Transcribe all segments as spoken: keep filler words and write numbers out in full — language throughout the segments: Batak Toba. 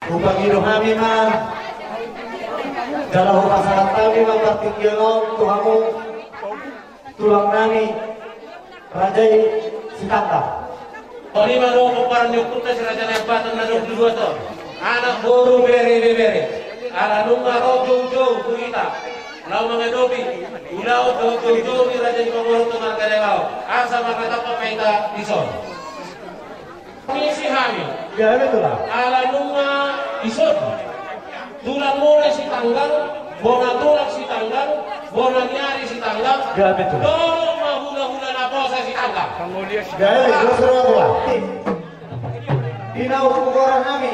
Hupangido hami ma jala hupasahat hami ma partingkian on tu hamu tulang nami raja i Sitanggang. Songon i ma dohot pomparan ni ompunta si Raja Nai Ambaton na dua pulu dua ton, anak, boru, bere, ibebere, ala nunga ro joujou tu hita laho mangadopi ulaon dohot joujou ni raja ni pamoruonta marga Daebao, asa marnatampak ma hita dison. Misi hami. Gabe tulang. Ala nunga dison tulang muna Sitanggang, bona tulang Sitanggang, bona ni ari Sitanggang. Gabe tulang. Dohot ma hulahula naposo Sitanggang. Gabe, dos roha tulang. Di na umgoran nami,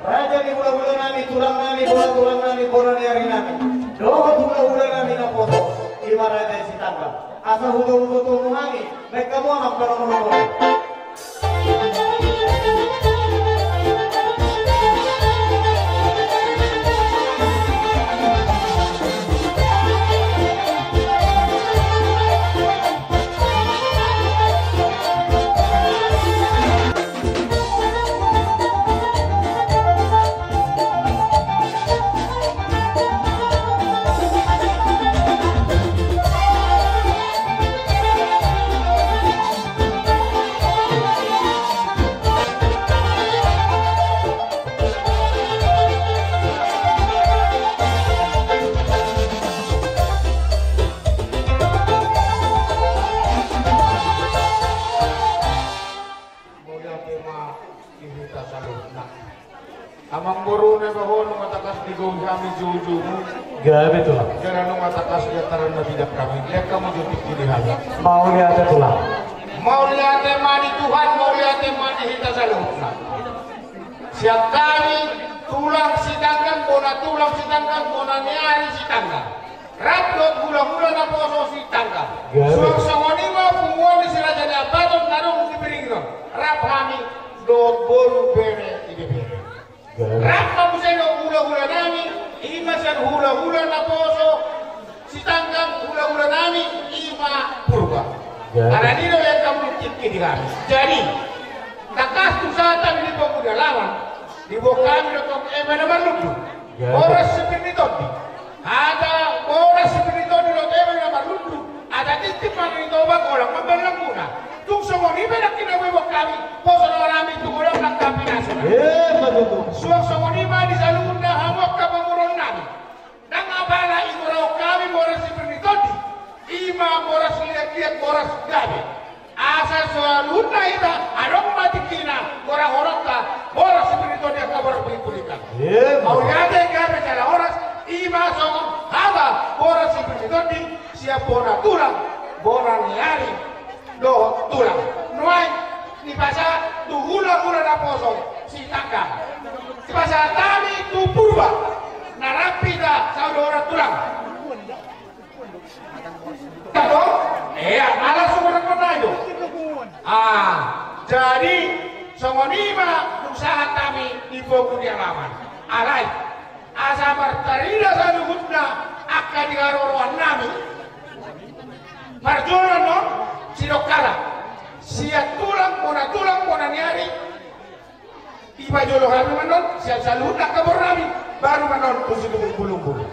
raja ni hulahula nami, tulang nami, bona tulang nami, bona ni ari nami, dohot hulahula nami naposo, i ma raja Sitanggang. Asa hutolu-tolu hami, naeng hamu amang panomunomu. Mauliate ma di hita saluhutna. Amangboru, na bahen nunga tangkas digohi hami joujoumu. Gabe tulang. Jala nunga tangkas diantar na bidang hami. Lean hamu jo tingki di hami. Mauliate tulang. Mauliate ma di Tuhan, mauliate ma di hita saluhutna. Sian hami tulang Sitanggang, bona tulang Sitanggang, bona ni ari Sitanggang, rap dohot hulahula naposo Sitanggang. Gabe. Suang songon i ma punguan ni si Raja Nai Ambaton na dung di Beringin on, rap hami dohot boru, bere, ibebere. Gabe. Rap ma muse dohot hulahula nami, i ma sian hulahula naposo Sitanggang, hulahula nami i ma Purba. Gabe. Alani do lean hamu tingki di hami. Jadi, tangkas tung sahat hami di pogu ni alaman, diboan hami do tong eme na marlundu. Gabe. Boras sipir ni tondi. Hata boras sipir ni tondi dohot eme na marlundu, adat inti ma na nitobang, holan mambahen langguna. Tung songon i pe nangkin na boi boan hami, poso roha nami tu godang langkapi na sonang. Eh, betul. Suang songon i ma di saluhutna hamu angka pamoruon nami. Ndang apala ingorahon hami boras sipir ni tondi, i ma boras liat-liat, boras gabe. Asa saluhutna hita adong ma tingkina gorahononta boras sipir ni tondi, angka boras pulingkulingan. Iya, Mas. Mauliate, gabe jala horas, i ma songon hata boras sipir ni tondi sian bona tulang, bona ni ari dohot tulang. Nuaeng dipasahat tu hulahula naposo Sitanggang, dipasahat hami tu Purba, na rap hita saudara tulang. Iya, malah sumber pernah itu. Ah, jadi songon i ma dung sahat hami di pogu ni alaman. Alai asa martarida saluhutna angka di haroroan nami, marjolo annon sidok halak sian tulang, bona tulang, bona ni ari. Dipajolo hami ma annon sian saluhutna angka boru nami, baru ma annon tu situbuk bulumbulung.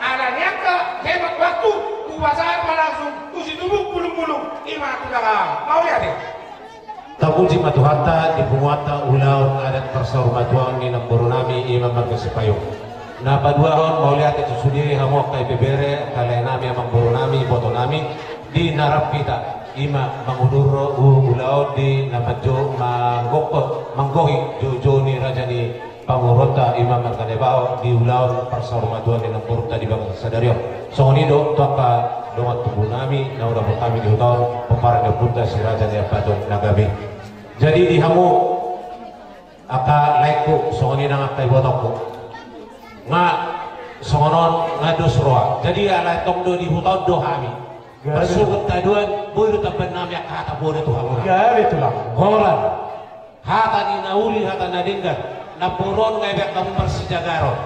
Alani angka hemat waktu, hupasahat ma langsung tu situbuk bulumbulung, i ma tu daging. Mauliate. Tapuji ma Tuhanta di punguanta ulaon adat parsaurmatuaon ni namboru nami, i ma marga Sipayung. Na paduahon, mauliate tu sude hamu angka ibebere, angka lae nami, amangboru nami, iboto nami, di na rap hita, i ma mangudurhon ulaon di na manjo-, manggohi, manggohi joujou ni raja ni pamoruonta, i ma marga Daebao, di ulaon parsaurmatuaon ni namborunta di bagasan sadari on. Songon i do tu angka dongan tubu nami na hudapot hami di huta on, pomparan ni ompunta si Raja Nai Ambaton na gabe. Jadi di hamu angka laengku, songon i nang angka ibotongku. Nga songon on, nga dos roha. Jadi ala tong do di huta on do hami. Gabe. Marsogot haduan, boi do tambahen nami angka hata bona tu hamuna. Gabe tulang. Holan. Hata ni na uli, hata na denggan. Namboru on nga ibaen hamu marsijagaron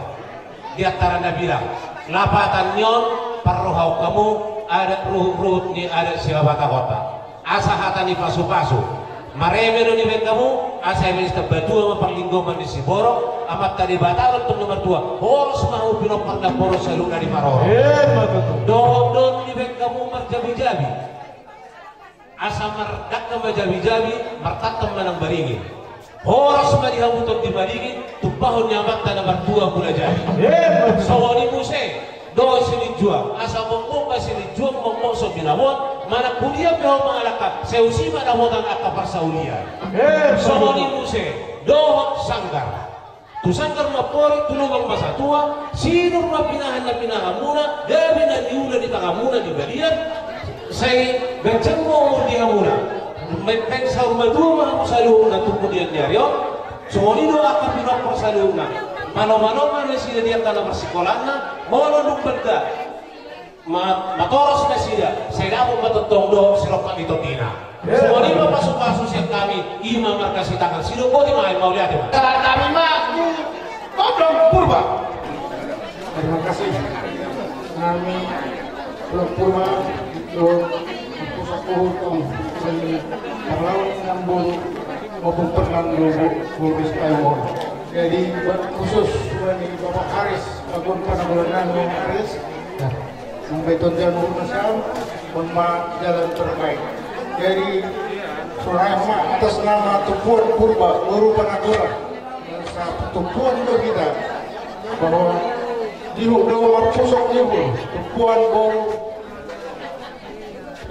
di antara na bilang. Lapatan ni on, parrohaon hamu adat ruhut-ruhut ni adat Sibabatakonta. Asa hata ni pasupasu. Mareme do nibaen hamu, Asa i ma i, tambatua ma parlinggoman ni siborok, Amanta Debata do tong na martua. Horas ma hamu pinompar na poros saluhutna di parorot. Emma tutu. Dohot do on dibaen hamu marjabijabi. Asa mardangka ma jabijabi, martantan ma nang baringin. Horas ma di hamu tondi madingin, tumpahon ni Amanta na martua Mulajadi. Emma tutu. Songon i muse dohot silinjuang, asa mokmok ma silinjuang, mokmok so binaboan, manang hudia pe ho mangalangka, sai usi ma dapotan angka parsaulian. Emma tutu. Songon i muse dohot sanggar. Tu sanggar ma amporik, tu lubang ma satua, sinur ma pinahan na pinahanmuna, gabe na niula di tanganmuna di balian, sai ganjang ma umur di hamuna. Umbahen saur matua ma hamu saluhutna tu pudian ni ari on. Songon i do angka pinompar saluhutna. Manomano ma nasida di angka na marsikolaanna, molo dung banta ma-, matoros nasida, sai dapot ma tongtong dohot sirompak ni tondina. Songon i ma pasupasu sian hami, i ma marga Sitagar. Sidok boti ma, mauliate ma. Sahat hami ma tu Gondang Purba. Terima kasih. Hami Gondang Purba itu pusat kuhutum dari Parlawan Nambulu maupun Fernando Gulbis Taiwan. Jadi, buat khusus dari Bapak Aris, Agun Panabulan Aris, Sampai tonton urus am, on ma jalan terbaik. Jadi, sonai ma atas nama Tumpuan Purba, boru Panakura. Tumpuan do hita. Bahwa di hu-, do marpusok di hu-, Tumpuan boru,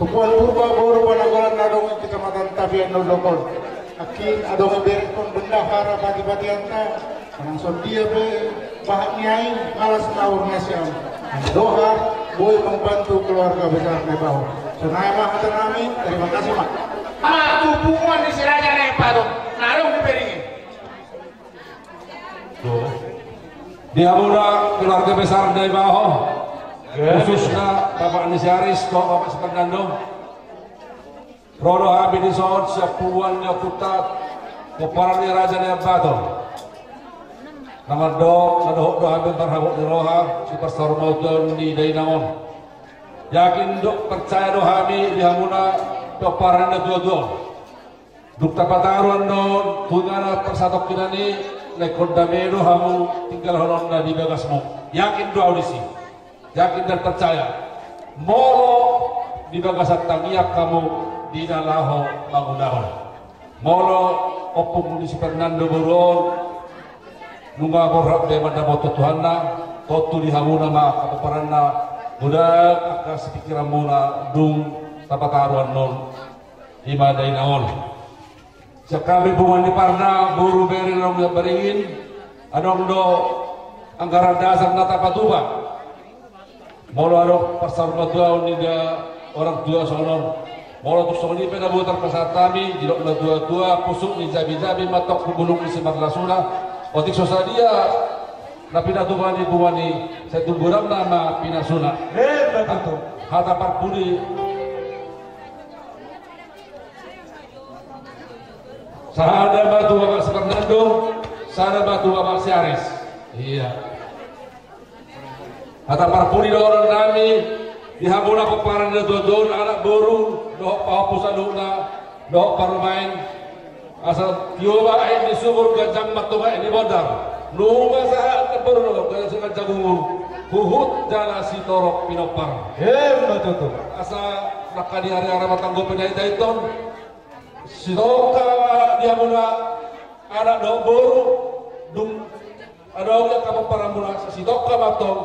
Tumpuan Purba, boru Panakura na adong di Kecamatan Tapian Nondokon. Aki adong berkon bendahara pati-patianta. Manang songon dia pe bahat ni aek, malas ma uhur ni siamun. Andorang boi membantu keluarga besar Naibaho. Sonai ma hata nami, terima kasih ma. Ama tu punguan ni si Raja Naibaho, na adong di Beringin. Di hamuna keluarga besar Naibaho, khususna bapak ni si Aris, dohot bapak si Fernando. Ro do hami dison sian punguan ni ompunta, pomparan ni Raja Naiambaton. Na mandok, na dohot do hami marhabot ni roha, sipasaur matua ni dainang on. Yakin do, percaya do hami di hamuna pomparan ni natuatua on. Dung tapataru annon tu inganan parsatongkinan i, na ingkon dame do hamu tinggalhononna di bagasmu. Yakin do ahu disi. Yakin dan percaya, molo di bagasan tangiang hamu di na laho mangulahon. Molo ompungmu ni si Fernando boru on, nunga borhat be mandapothon Tuhanna, tontu di hamuna ma angka pomparanna, godang angka sipikiranmuna dung tapataru annon, i ma dainang on. Sian hami punguan ni Parna, boru, bere na adong di Beringin, adong do anggaran dasar na tapatupa. Molo adong pasaur matuaon ni da orang tua songon on. Molo tung songon i pe na boi tarpasahat hami, didok natuatua, pusuk ni jabijabi ma tongtong bulung ni simarlasuna. Otik so sadia na pinatupa ni punguan i, sai tung godang nama pinasuna. Hata parpudi. Sahada ma tu bapak si Fernando, sahada ma tu bapak si Aris. Iya. Hata parpudi dohonon nami, di hamuna pomparan ni natuatua on, anak boru, dohot pahompu saluhutna, dohot parumaen. Asa tio ma aek ni sumur, ganjang ma tong aek ni bondar. Nunga sahat na boru dohot ganjang si ganjang umur, huhut jala sitorop pinompar. Emma tutu. Asa nangkin di ari-ari ma tanggo pe na hita i on. Sitongka di hamuna anak dohot boru, dung adong angka pomparanmuna, sitongka ma tong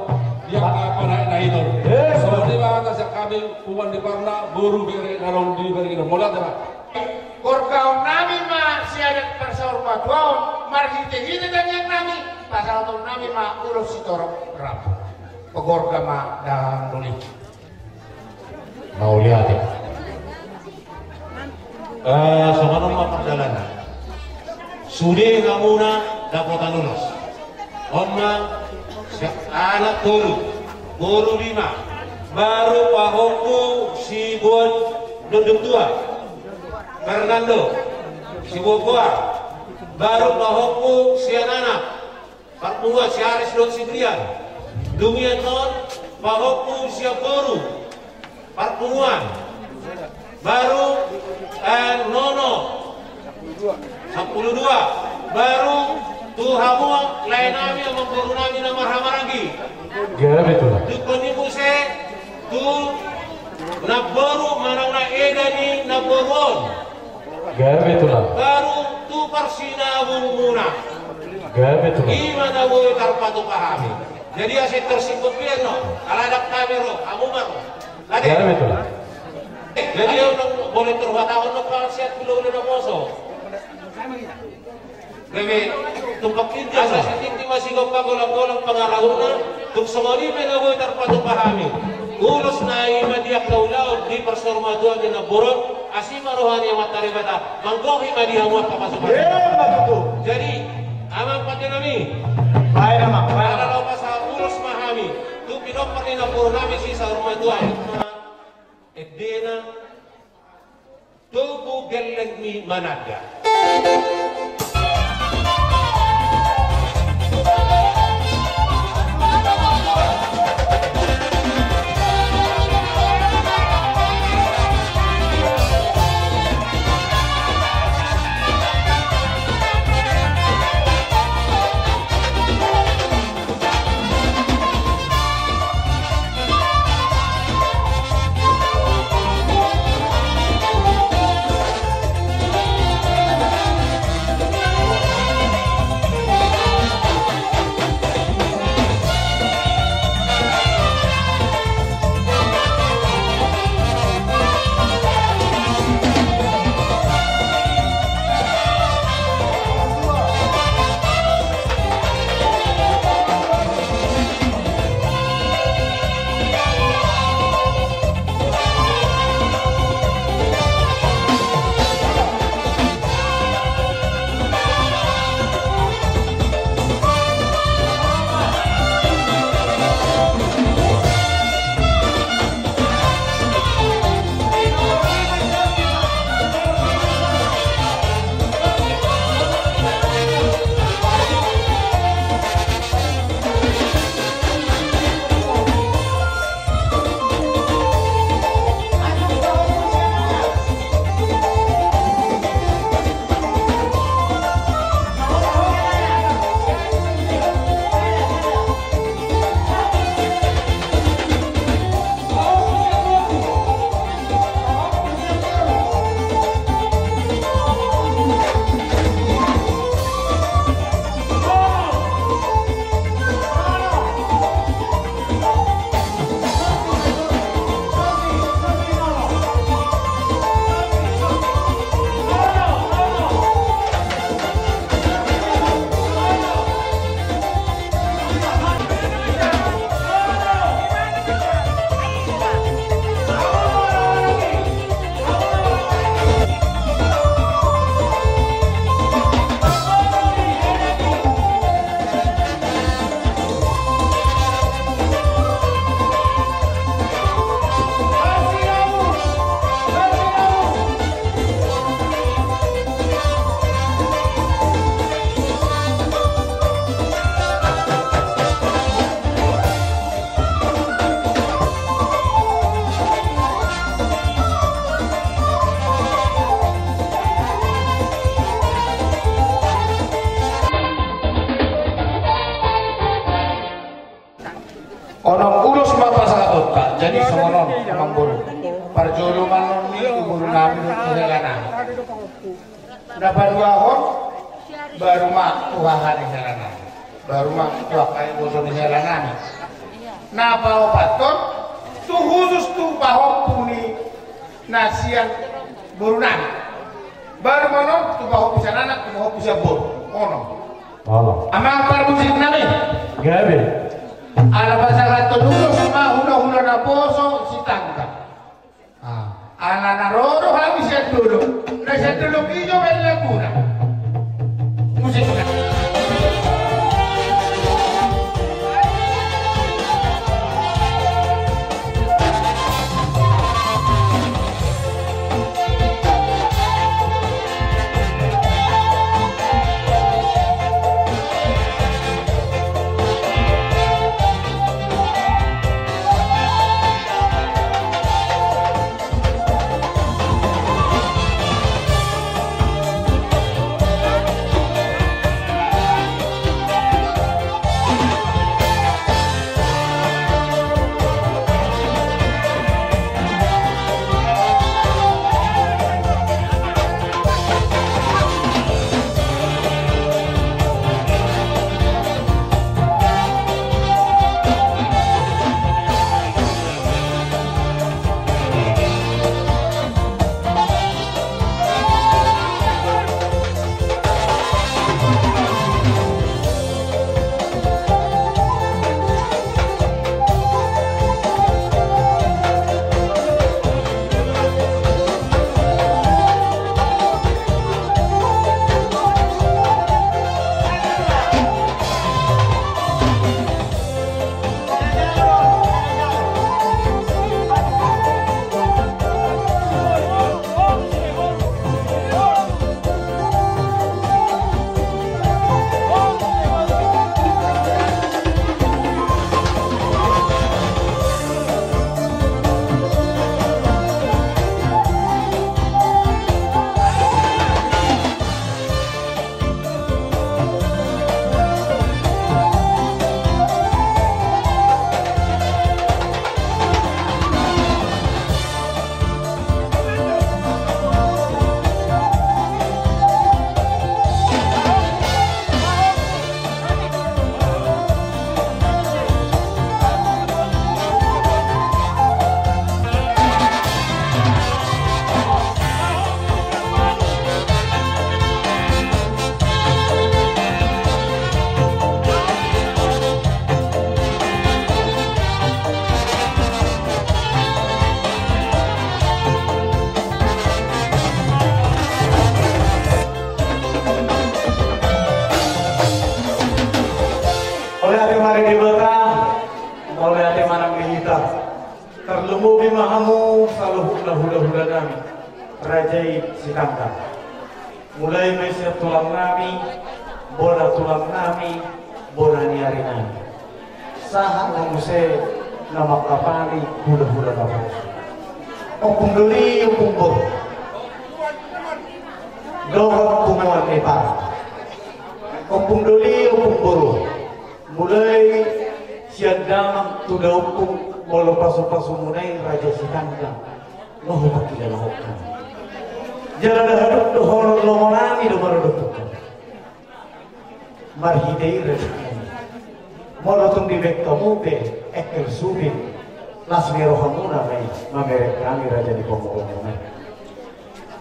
di angka panaek na i on. Emma. Songon i ma hata sian hami punguan ni Parna, boru, bere na adong di Beringin on. Mauliate ma. Gorgahon nami ma siadat pasaur matuaon, marhite-hite tangiang nami, pasahaton nami ma ulos sitorop rambu. Pagorga ma dahahang doli. Mauliate. Eh, songon on ma pardalanan. Sude hamuna dapotan ulos. On ma, si anak tolu, boru lima, baru pahompu si Boan Dondok Tua, Fernando, si Boboa, baru pahompu sian anak, parpunguan si Aris dohot si Brian. Dung i annon pahompu sian boru, parpunguan, baru, eh, Nono. Sampulu dua. Baru tu hamu lae nami, amangboru nami na marhahamaranggi. Gabe, Tulang. Dungkon i muse tu namboru manang na eda ni namboru on. Gabe, Tulang. Baru tu parsinabungmuna. Gabe, Tulang. I ma na boi tarpatupa hami. Jadi asa tarsingkop i annon, ala adong hami ro, hamu ma ro. Ate. Gabe, Tulang. Jadi on, boi tarhatahon on, pangasiat hulahula naposo. Gabe, tumpak i, asa sian tingki ma sigompa, golanggolang pangarahutna. Tung songon i pe na boi tarpatupa hami. Ulos na i ma di angka ulaon di parsaurmatuaon ni namboru on. Asi ma roha ni Amanta Debata, manggohi ma di hamu angka pasupasu. Emma tutu. Jadi, amang pande nami, baen, amang, baen, ala laho pasahat ulos ma hami tu pinompar ni namboru nami sisaurmatuaon. Endena, Togu Gellengmi Mananda. Onom ulos ma pasahatonta, jadi songon on, amangboru. Parjolo ma annon ni boru nami dohot ni hela nami. Na paduahon, baru ma tu haha ni hela nami. Baru ma tu angka iboto ni hela nami. Na paopathon, tu khusus tu pahompu ni na sian boru nami. Baru ma annon tu pahompu sian anak, tu pahompu sian boru. Onom. Onom. Amang parmusik nami. Gabe. Ala pasahathon ulos ma hulahula naposo Sitanggang. Ah, ala na ro do hami sian dolok. Na sian dolok i jo baen laguna. Musik. Ate mari Debata, mauliate ma nang di hita. Tarlumobi ma hamu saluhutna hula-hula nami, raja i Sitanggang. Mulai ma sian tulang nami, bona tulang nami, bona ni ari nami. Sahat ma muse na mangkapali hula-hula nami. Ompung doli, ompung boru. Dohot punguan ni para. Ompung doli, ompung boru. Mulai sian damang tu daompung, molo pasu-pasumuna i raja Sitanggang, nga hupangkilala ho. Jala ndada haduan do holong, longonami do maradophon. Marhite i raja nami, molo tung dibaen hamu pe engkel subing, las ni rohamuna ma i mamereng hami raja ni pamoruonmuna.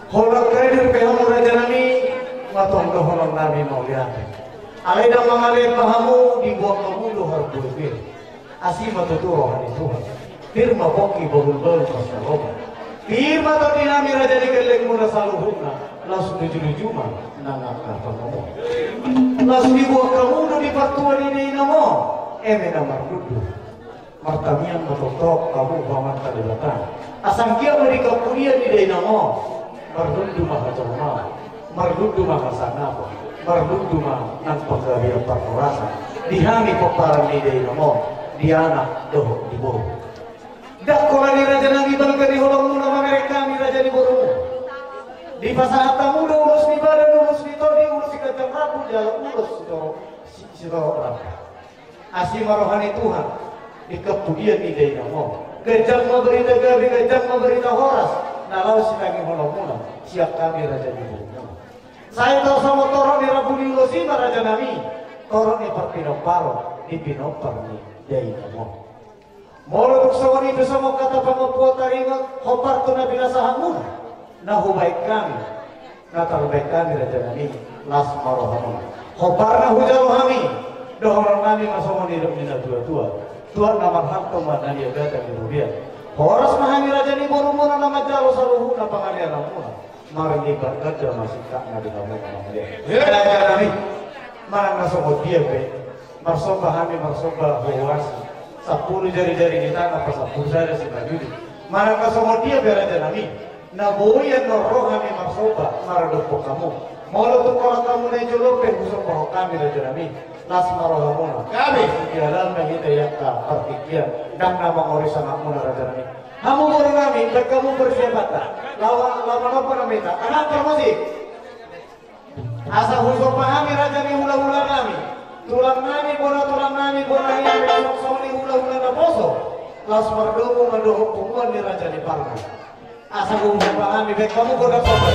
Holan hadir pe hamu raja nami, nga tong do holong nami mauliate. Alai ndang mangalean hamu, diboan hamu do harbue pir. Asi ma tutu roha ni Tuhan. Pir ma pongki, bahul-bahul ma salomo. Pir ma tondi nami raja ni gellengmuna saluhutna, laos luju-luju ma nang angka pangomoan. Laos diboan hamu do di partua ni Deinamo, eme na marlundu. Martangiang ma tongtong hamu tu Amanta Debata, asa anggiat ma di kapulon ni Deinamo, marlundu ma hajolmaon, marlundu ma hasangapon, marlundu ma nang panggabean parhorasan di hami pomparan ni Deinamo, di anak dohot di boru. Ndang holan i raja nami, balga ni holongmuna mamereng hami raja ni borumu. Dipasahat hamu do ulos ni badan, ulos ni tondi, ulos ni ganjang rambu jala ulos sitorop, si-, sitorop rambu. Asi ma roha ni Tuhan di kapulon ni Deinamo. Ganjang ma barita gabe, ganjang ma barita horas na laho sitangi holongmuna sian hami raja ni borumuna. Sai tor songon torop ni rambu ni ulos i ma raja nami, torop ni parpinomparon di pinompar ni Deinamo. Molo tung songon i pe songon hata pangompuon taringot, hombar tu na pinasahatmuna na hubaen hami, na tarbaen hami raja nami, las ma rohamuna. Hombar na hujalo hami, dohonon nami ma songon nidok ni natua-tua: Tuat na marhalto ma na niagatan di robean. Horas ma hami raja ni borumuna na manjalo saluhutna pangaleanmuna. Marlipat ganda ma singkatna di hamu na mangalean. Raja nami, manang na songon dia pe marsomba hami, marsomba huhuasi, sampulu jari-jari ni tangan, pasampulu sada simanjujung. Manang na songon dia pe raja nami, na boi annon ro hami marsomba maradophon hamu. Molo tung holan hamu na i jolo pe husombahon hami raja nami, las ma rohamuna. Gabe. Di halak na hita i angka partingkian, ndang na mangori sangapmuna raja nami. Hamu boru nami, baen hamu persiapanta. Laho, laho manompa nama hita. Anak termusik. Asa husomba hami raja ni hula-hula nami, tulang nami, bona tulang nami, bona ni ari, songon i hula-hula naposo, laos mardomu ma dohot punguan ni raja ni parna. Asa husomba hami, baen hamu gondang somba.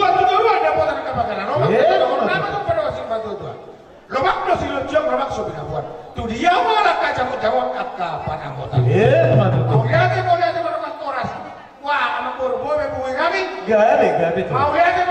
Patujuruan dapotan angka panggalan. Lomak. Eh, tu lomak. Lomak tu panamasing patujuruan. Lomak do silonjong, lomak so binaboan. Tu dia ma angka jago-jago angka panamotan. Eh, mantap. Mauliate, mauliate, mauliate, horas. Wah, amang boru, boru, boru, kami. Gabe, gabe tu. Mauliate,